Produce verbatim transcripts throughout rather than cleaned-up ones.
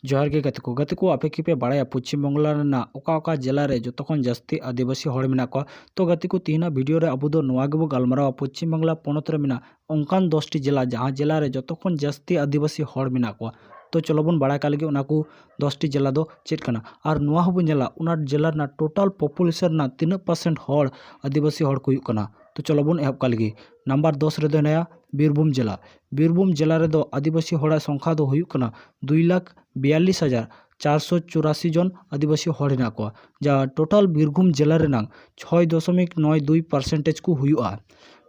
ᱡᱚᱦᱟᱨ ᱜᱮ ᱜᱟᱛᱮ ᱠᱚ᱾ ᱜᱟᱛᱮ ᱠᱚ, ᱟᱯᱮ ᱠᱤᱯᱮ ᱵᱟᱲᱟᱭᱟ ᱯᱚᱪᱷᱤᱢ ᱵᱟᱝᱞᱟ ᱨᱮᱱᱟᱜ ᱚᱠᱟ ᱚᱠᱟ ᱡᱮᱞᱟ ᱨᱮ ᱡᱚᱛᱚ ᱠᱷᱚᱱ ᱡᱟᱹᱥᱛᱤ ᱟᱹᱫᱤᱵᱟᱹᱥᱤ ᱦᱚᱲ ᱢᱮᱱᱟᱜ ᱠᱚᱣᱟ? ᱛᱚ ᱜᱟᱛᱮ ᱠᱚ, ᱛᱮᱦᱮᱧᱟᱜ ᱵᱷᱤᱰᱤᱭᱳ ᱨᱮ ᱟᱵᱚ ᱫᱚ ᱱᱚᱣᱟ ᱜᱮᱵᱚ ᱜᱟᱞᱢᱟᱨᱟᱣᱟ, ᱯᱚᱪᱷᱤᱢ ᱵᱟᱝᱞᱟ ᱯᱚᱱᱚᱛ ᱨᱮ ᱢᱮᱱᱟᱜ ᱚᱱᱠᱟᱱ ᱫᱚᱥᱴᱤ ᱡᱮᱞᱟ, ᱡᱟᱦᱟᱸ ᱡᱮᱞᱟ ᱨᱮ ᱡᱚᱛᱚ ᱠᱷᱚᱱ ᱡᱟᱹᱥᱛᱤ ᱟᱹᱫᱤᱵᱟᱹᱥᱤ ᱦᱚᱲ ᱢᱮᱱᱟᱜ ᱠᱚᱣᱟ᱾ ᱛᱚ ᱪᱚᱞᱚ ᱵᱚᱱ ᱵᱟᱲᱟᱭ ᱠᱟᱜ ᱞᱮᱜᱮ ᱚᱱᱟ ᱠᱚ ᱫᱚᱥᱴᱤ ᱡᱮᱞᱟ ᱫᱚ ᱪᱮᱫ ᱠᱟᱱᱟ, ᱟᱨ ᱱᱚᱣᱟ ᱦᱚᱸᱵᱚᱱ ᱧᱮᱞᱟ ᱚᱱᱟ ᱡᱮᱞᱟ ᱨᱮᱱᱟᱜ ᱴᱳᱴᱟᱞ ᱯᱚᱯᱩᱞᱮᱥᱚᱱ ᱨᱮᱱᱟᱜ ᱛᱤᱱᱟᱹᱜ ᱯᱟᱨᱥᱮᱱᱴ ᱦᱚᱲ ᱟᱹᱫᱤᱵᱟᱹᱥᱤ ᱦᱚᱲ ᱠᱚ ᱦᱩᱭᱩᱜ ᱠᱟᱱᱟ᱾ ᱛᱚ ᱪᱚᱞᱚ ᱵᱚᱱ ᱮᱦᱚᱵ ᱠᱟᱜ ᱞᱮᱜᱮ᱾ ᱱᱟᱢᱵᱟᱨ ᱫᱚᱥ ᱨᱮᱫᱚ ᱦᱮᱱᱟᱭᱟ ᱵᱤᱨᱵᱷᱩᱢ ᱡᱮᱞᱟ᱾ ᱵᱤᱨᱵᱷᱩᱢ ᱡᱮᱞᱟ ᱨᱮᱫᱚ ᱟᱹᱫᱤᱵᱟᱹᱥᱤ ᱦᱚᱲᱟᱜ ᱥᱚᱝᱠᱷᱟ ᱫᱚ ᱦᱩᱭᱩᱜ ᱠᱟᱱᱟ ᱫᱩᱭ ᱞᱟᱠᱷ ᱵᱤᱭᱟᱞᱞᱤᱥ ᱦᱟᱡᱟᱨ ᱪᱟᱨᱥᱚ ᱪᱩᱨᱟᱥᱤ ᱡᱚᱱ ᱟᱹᱫᱤᱵᱟᱹᱥᱤ ᱦᱚᱲ ᱦᱮᱱᱟᱜ ᱠᱚᱣᱟ, ᱡᱟᱦᱟᱸ ᱴᱳᱴᱟᱞ ᱵᱤᱨᱵᱷᱩᱢ ᱡᱮᱞᱟ ᱨᱮᱱᱟᱜ ᱪᱷᱚᱭ ᱫᱚᱥᱚᱢᱤᱠ ᱱᱚᱭ ᱫᱩᱭ ᱯᱟᱨᱥᱮᱱᱴᱮᱡᱽ ᱠᱚ ᱦᱩᱭᱩᱜᱼᱟ᱾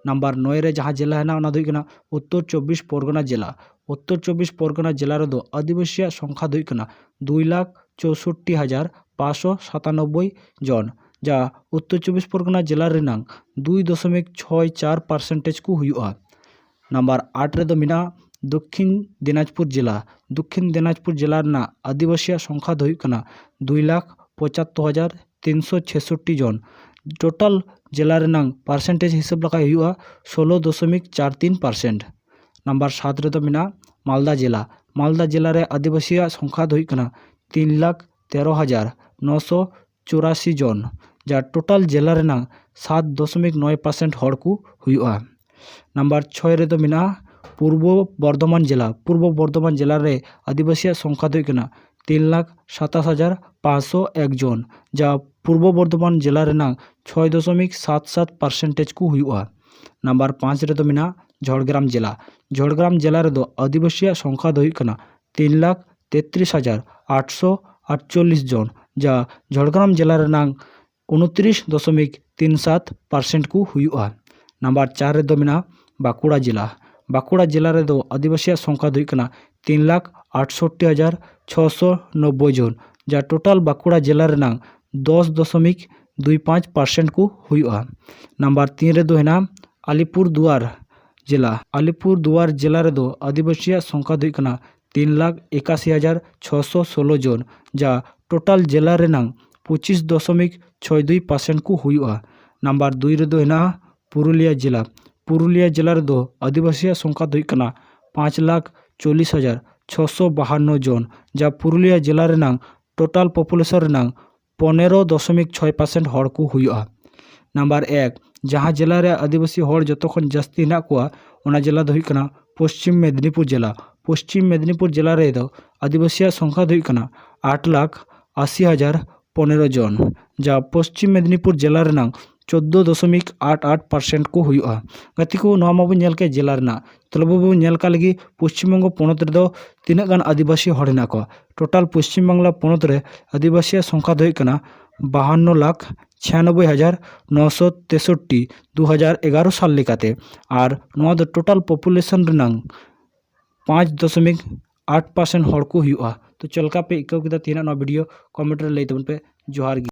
ᱱᱟᱢᱵᱟᱨ ᱱᱚᱭ ᱨᱮ ᱡᱟᱦᱟᱸ ᱡᱮᱞᱟ ᱦᱮᱱᱟᱜᱼᱟ, ᱚᱱᱟ ᱫᱚ ᱦᱩᱭᱩᱜ ᱠᱟᱱᱟ ᱩᱛᱛᱚᱨ ᱪᱚᱵᱵᱤᱥ ᱯᱚᱨᱜᱚᱱᱟ ᱡᱮᱞᱟ᱾ ᱩᱛᱛᱚᱨ ᱪᱚᱵᱵᱤᱥ ᱯᱚᱨᱜᱚᱱᱟ ᱡᱮᱞᱟ ᱨᱮᱫᱚ ᱟᱹᱫᱤᱵᱟᱹᱥᱤᱭᱟᱜ ᱥᱚᱝᱠᱷᱟ ᱫᱚ ᱦᱩᱭᱩᱜ ᱠᱟᱱᱟ ᱫᱩᱭ ᱞᱟᱠᱷ ᱪᱳᱥᱳᱴᱴᱤ ᱦᱟᱡᱟᱨ ᱯᱟᱸᱪᱥᱚ ᱥᱟᱛᱟᱱᱚᱵᱵᱳᱭ ᱡᱚᱱ, ᱡᱟ ᱩᱛᱛᱚᱨ ᱪᱚᱵᱵᱤᱥ ᱯᱚᱨᱜᱚᱱᱟ ᱡᱮᱞᱟ ᱨᱮᱱᱟᱜ ᱫᱩᱭ ᱫᱚᱥᱚᱢᱤᱠ ᱪᱷᱚᱭ ᱪᱟᱨ ᱯᱟᱨᱥᱮᱱᱴᱮᱡᱽ ᱠᱚ ᱦᱩᱭᱩᱜᱼᱟ᱾ ᱱᱟᱢᱵᱟᱨ ᱟᱴ ᱨᱮᱫᱚ ᱢᱮᱱᱟᱜᱼᱟ ᱫᱚᱠᱠᱷᱤᱱ ᱫᱤᱱᱟᱡᱽᱯᱩᱨ ᱡᱮᱞᱟ᱾ ᱫᱚᱠᱠᱷᱤᱱ ᱫᱤᱱᱟᱡᱽᱯᱩᱨ ᱡᱮᱞᱟ ᱨᱮᱱᱟᱜ ᱟᱹᱫᱤᱵᱟᱹᱥᱤᱭᱟᱜ ᱥᱚᱝᱠᱷᱟ ᱫᱚ ᱦᱩᱭᱩᱜ ᱠᱟᱱᱟ ᱫᱩᱭ ᱞᱟᱠᱷ ᱯᱚᱸᱪᱟᱛᱛᱳᱨ ᱦᱟᱡᱟᱨ ᱛᱤᱱᱥᱚ ᱪᱷᱮᱥᱚᱴᱴᱤ ᱡᱚᱱ᱾ ᱴᱳᱴᱟᱞ ᱡᱮᱞᱟ ᱨᱮᱱᱟᱜ ᱯᱟᱨᱥᱮᱱᱴᱮᱡᱽ ᱦᱤᱥᱟᱹᱵ ᱞᱮᱠᱷᱟᱡ ᱦᱩᱭᱩᱜᱼᱟ ᱥᱳᱞᱳ ᱫᱚᱥᱚᱢᱤᱠ ᱪᱟᱨ ᱛᱤᱱ ᱯᱟᱨᱥᱮᱱᱴ᱾ ᱱᱟᱢᱵᱟᱨ ᱥᱟᱛ ᱨᱮᱫᱚ ᱢᱮᱱᱟᱜᱼᱟ ᱢᱟᱞᱫᱟ ᱡᱮᱞᱟ᱾ ᱢᱟᱞᱫᱟ ᱡᱮᱞᱟ ᱨᱮ ᱟᱹᱫᱤᱵᱟᱹᱥᱤᱭᱟᱜ ᱥᱚᱝᱠᱷᱟ ᱫᱚ ᱦᱩᱭᱩᱜ ᱠᱟᱱᱟ ᱛᱤᱱ ᱞᱟᱠᱷ ᱛᱮᱨᱚ ᱦᱟᱡᱟᱨ ᱱᱚᱥᱚ ᱪᱩᱨᱟᱥᱤ ᱡᱚᱱ, ᱡᱟ ᱴᱳᱴᱟᱞ ᱡᱮᱞᱟ ᱨᱮᱱᱟᱜ ᱥᱟᱛ ᱫᱚᱥᱚᱢᱤᱠ ᱱᱚᱭ ᱯᱟᱨᱥᱮᱱᱴ ᱦᱚᱲ ᱠᱚ ᱦᱩᱭᱩᱜᱼᱟ᱾ ᱱᱟᱢᱵᱟᱨ ᱪᱷᱚᱭ ᱨᱮᱫᱚ ᱢᱮᱱᱟᱜᱼᱟ ᱯᱩᱨᱵᱚ ᱵᱚᱨᱫᱷᱚᱢᱟᱱ ᱡᱮᱞᱟ᱾ ᱯᱩᱨᱵᱚ ᱵᱚᱨᱫᱷᱚᱢᱟᱱ ᱡᱮᱞᱟ ᱨᱮ ᱟᱹᱫᱤᱵᱟᱹᱥᱤᱭᱟᱜ ᱥᱚᱝᱠᱷᱟ ᱫᱚ ᱦᱩᱭᱩᱜ ᱠᱟᱱᱟ ᱛᱤᱱ ᱞᱟᱠᱷ ᱥᱟᱛᱟᱥ ᱦᱟᱡᱟᱨ ᱯᱟᱸᱪᱥᱚ ᱮᱠ ᱡᱚᱱ, ᱡᱟ ᱯᱩᱨᱵᱚ ᱵᱚᱨᱫᱷᱚᱢᱟᱱ ᱡᱮᱞᱟ ᱨᱮᱱᱟᱜ ᱪᱷᱚᱭ ᱫᱚᱥᱚᱢᱤᱠ ᱥᱟᱛ ᱥᱟᱛ ᱯᱟᱨᱥᱮᱱᱴᱮᱡᱽ ᱠᱚ ᱦᱩᱭᱩᱜᱼᱟ᱾ ᱱᱟᱢᱵᱟᱨ ᱯᱟᱸᱪ ᱨᱮᱫᱚ ᱢᱮᱱᱟᱜᱼᱟ ᱡᱷᱟᱲᱜᱨᱟᱢ ᱡᱮᱞᱟ᱾ ᱡᱷᱟᱲᱜᱨᱟᱢ ᱡᱮᱞᱟ ᱨᱮᱫᱚ ᱟᱹᱫᱤᱵᱟᱹᱥᱤᱭᱟᱜ ᱥᱚᱝᱠᱷᱟ ᱫᱚ ᱦᱩᱭᱩᱜ ᱠᱟᱱᱟ ᱛᱤᱱ ᱞᱟᱠᱷ ᱛᱮᱛᱨᱤᱥ ᱦᱟᱡᱟᱨ ᱟᱴᱥᱚ ᱟᱴᱪᱚᱞᱞᱤᱥ ᱡᱚᱱ, ᱡᱟ ᱡᱷᱟᱲᱜᱨᱟᱢ ᱡᱮᱞᱟ ᱨᱮᱱᱟᱜ ᱩᱱᱛᱨᱤᱥ ᱫᱚᱥᱚᱢᱤᱠ ᱛᱤᱱ ᱥᱟᱛ ᱯᱟᱨᱥᱮᱱᱴ ᱠᱚ ᱦᱩᱭᱩᱜᱼᱟ᱾ ᱱᱟᱢᱵᱟᱨ ᱪᱟᱨ ᱨᱮᱫᱚ ᱢᱮᱱᱟᱜᱼᱟ ᱵᱟᱸᱠᱩᱲᱟ ᱡᱮᱞᱟ᱾ ᱵᱟᱸᱠᱩᱲᱟ ᱡᱮᱞᱟ ᱨᱮᱫᱚ ᱟᱹᱫᱤᱵᱟᱹᱥᱤᱭᱟᱜ ᱥᱚᱝᱠᱷᱟ ᱫᱚ ᱦᱩᱭᱩᱜ ᱠᱟᱱᱟ ᱛᱤᱱ ᱞᱟᱠᱷ ᱟᱴᱥᱚᱴᱴᱤ ᱦᱟᱡᱟᱨ ᱪᱷᱚᱥᱚ ᱱᱚᱵᱵᱳᱭ ᱡᱚᱱ, ᱡᱟ ᱴᱳᱴᱟᱞ ᱵᱟᱸᱠᱩᱲᱟ ᱡᱮᱞᱟ ᱨᱮᱱᱟᱜ ᱫᱚᱥ ᱫᱚᱥᱚᱢᱤᱠ ᱫᱩᱭ ᱯᱟᱸᱪ ᱯᱟᱨᱥᱮᱱᱴ ᱠᱚ ᱦᱩᱭᱩᱜᱼᱟ᱾ ᱱᱟᱢᱵᱟᱨ ᱛᱤᱱ ᱨᱮᱫᱚ ᱦᱮᱱᱟᱜᱼᱟ ᱟᱞᱤᱯᱩᱨ ᱫᱩᱣᱟᱨ ᱡᱮᱞᱟ᱾ ᱟᱞᱤᱯᱩᱨ ᱫᱩᱣᱟᱨ ᱡᱮᱞᱟ ᱨᱮᱫᱚ ᱟᱹᱫᱤᱵᱟᱹᱥᱤᱭᱟᱜ ᱥᱚᱝᱠᱷᱟ ᱫᱚ ᱦᱩᱭᱩᱜ ᱠᱟᱱᱟ ᱛᱤᱱ ᱞᱟᱠᱷ ᱮᱠᱟᱥᱤ ᱦᱟᱡᱟᱨ ᱪᱷᱚᱥᱚ ᱥᱳᱞᱳ ᱡᱚᱱ, ᱡᱟ ᱴᱳᱴᱟᱞ ᱡᱮᱞᱟ ᱨᱮᱱᱟᱜ ᱯᱚᱸᱪᱤᱥ ᱫᱚᱥᱚᱢᱤᱠ ᱪᱷᱚᱭ ᱫᱩᱭ ᱯᱟᱨᱥᱮᱱᱴ ᱠᱚ ᱦᱩᱭᱩᱜᱼᱟ᱾ ᱱᱟᱢᱵᱟᱨ ᱫᱩᱭ ᱨᱮᱫᱚ ᱦᱮᱱᱟᱜᱼᱟ ᱯᱩᱨᱩᱞᱤᱭᱟ ᱡᱮᱞᱟ᱾ ᱯᱩᱨᱩᱞᱤᱭᱟ ᱡᱮᱞᱟ ᱨᱮᱫᱚ ᱟᱹᱫᱤᱵᱟᱹᱥᱤᱭᱟᱜ ᱥᱚᱝᱠᱷᱟ ᱫᱚ ᱦᱩᱭᱩᱜ ᱠᱟᱱᱟ ᱯᱟᱸᱪ ᱞᱟᱠᱷ ᱪᱚᱞᱞᱤᱥ ᱦᱟᱡᱟᱨ ᱪᱷᱚᱥᱚ ᱵᱟᱦᱟᱱᱱᱚ ᱡᱚᱱ, ᱡᱟ ᱯᱩᱨᱩᱞᱤᱭᱟᱹ ᱡᱮᱞᱟ ᱨᱮᱱᱟᱝ ᱴᱳᱴᱟᱞ ᱯᱚᱯᱩᱞᱮᱥᱚᱱ ᱨᱮᱱᱟᱝ ᱯᱚᱱᱮᱨᱚ ᱫᱚᱥᱚᱢᱤᱠ ᱪᱷᱚᱭ ᱯᱟᱨᱥᱮᱱᱴ ᱦᱚᱲ ᱠᱚ ᱦᱩᱭᱩᱜᱼᱟ᱾ ᱱᱟᱢᱵᱟᱨ ᱮᱠ, ᱡᱟᱦᱟᱸ ᱡᱮᱞᱟ ᱨᱮ ᱟᱹᱫᱤᱵᱟᱹᱥᱤ ᱦᱚᱲ ᱡᱚᱛᱚ ᱠᱷᱚᱱ ᱡᱟᱹᱥᱛᱤ ᱦᱮᱱᱟᱜ ᱠᱚᱣᱟ, ᱚᱱᱟ ᱡᱮᱞᱟ ᱫᱚ ᱦᱩᱭᱩᱜ ᱠᱟᱱᱟ ᱯᱚᱥᱪᱤᱢ ᱢᱮᱫᱽᱱᱤᱯᱩᱨ ᱡᱮᱞᱟ᱾ ᱯᱚᱥᱪᱤᱢ ᱢᱮᱫᱽᱱᱤᱯᱩᱨ ᱡᱮᱞᱟ ᱨᱮᱫᱚ ᱟᱹᱫᱤᱵᱟᱹᱥᱤᱭᱟᱜ ᱥᱚᱝᱠᱷᱟ ᱫᱚ ᱦᱩᱭᱩᱜ ᱠᱟᱱᱟ ᱟᱴ ᱞᱟᱠᱷ ᱟᱥᱤ ᱦᱟᱡᱟᱨ ᱯᱚᱱᱮᱨᱚ ᱡᱚᱱ, ᱡᱟ ᱯᱚᱥᱪᱤᱢ ᱢᱮᱫᱽᱱᱤᱯᱩᱨ ᱡᱮᱞᱟ ᱨᱮᱱᱟᱝ ᱪᱳᱫᱽᱫᱳ ᱫᱚᱥᱚᱢᱤᱠ ᱟᱴ ᱟᱴ ᱯᱟᱨᱥᱮᱱᱴ ᱠᱚ ᱦᱩᱭᱩᱜᱼᱟ᱾ ᱜᱟᱛᱮ ᱠᱚ, ᱱᱚᱣᱟ ᱢᱟᱵᱚᱱ ᱧᱮᱞ ᱠᱮᱫ ᱡᱮᱞᱟ ᱨᱮᱱᱟᱜ, ᱛᱚᱵᱮ ᱵᱚᱱ ᱧᱮᱞ ᱠᱟᱜ ᱞᱟᱹᱜᱤᱫ ᱯᱚᱥᱪᱤᱢ ᱵᱚᱝᱜᱚ ᱯᱚᱱᱚᱛ ᱨᱮᱫᱚ ᱛᱤᱱᱟᱹᱜ ᱜᱟᱱ ᱟᱹᱫᱤᱵᱟᱹᱥᱤ ᱦᱚᱲ ᱦᱮᱱᱟᱜ ᱠᱚᱣᱟ᱾ ᱴᱳᱴᱟᱞ ᱯᱚᱥᱪᱤᱢ ᱵᱟᱝᱞᱟ ᱯᱚᱱᱚᱛ ᱨᱮ ᱟᱹᱫᱤᱵᱟᱹᱥᱤᱭᱟᱜ ᱥᱚᱝᱠᱷᱟ ᱫᱚ ᱦᱩᱭᱩᱜ ᱠᱟᱱᱟ ᱵᱟᱦᱟᱱᱱᱚ ᱞᱟᱠᱷ ᱪᱷᱤᱭᱟᱱᱚᱵᱵᱳᱭ ᱦᱟᱡᱟᱨ ᱱᱚᱥᱚ ᱛᱮᱥᱚᱴᱴᱤ, ᱫᱩ ᱦᱟᱡᱟᱨ ᱮᱜᱟᱨᱚ ᱥᱟᱞ ᱞᱮᱠᱟᱛᱮ᱾ ᱟᱨ ᱱᱚᱣᱟ ᱫᱚ ᱴᱳᱴᱟᱞ ᱯᱚᱯᱩᱞᱮᱥᱚᱱ ᱨᱮᱱᱟᱝ ᱯᱟᱸᱪ ᱫᱚᱥᱚᱢᱤᱠ ᱟᱴ ᱯᱟᱨᱥᱮᱱᱴ ᱦᱚᱲ ᱠᱚ ᱦᱩᱭᱩᱜᱼᱟ᱾ ᱛᱚ, ᱪᱮᱫ ᱞᱮᱠᱟ ᱯᱮ ᱟᱹᱭᱠᱟᱹᱣ ᱠᱮᱫᱟ ᱛᱮᱦᱮᱧᱟᱜ ᱱᱚᱣᱟ ᱵᱷᱤᱰᱤᱭᱳ? ᱠᱚᱢᱮᱱᱴ ᱨᱮ ᱞᱟᱹᱭ ᱛᱟᱵᱚᱱ ᱯᱮ᱾ ᱡᱚᱦᱟᱨ ᱜᱮ᱾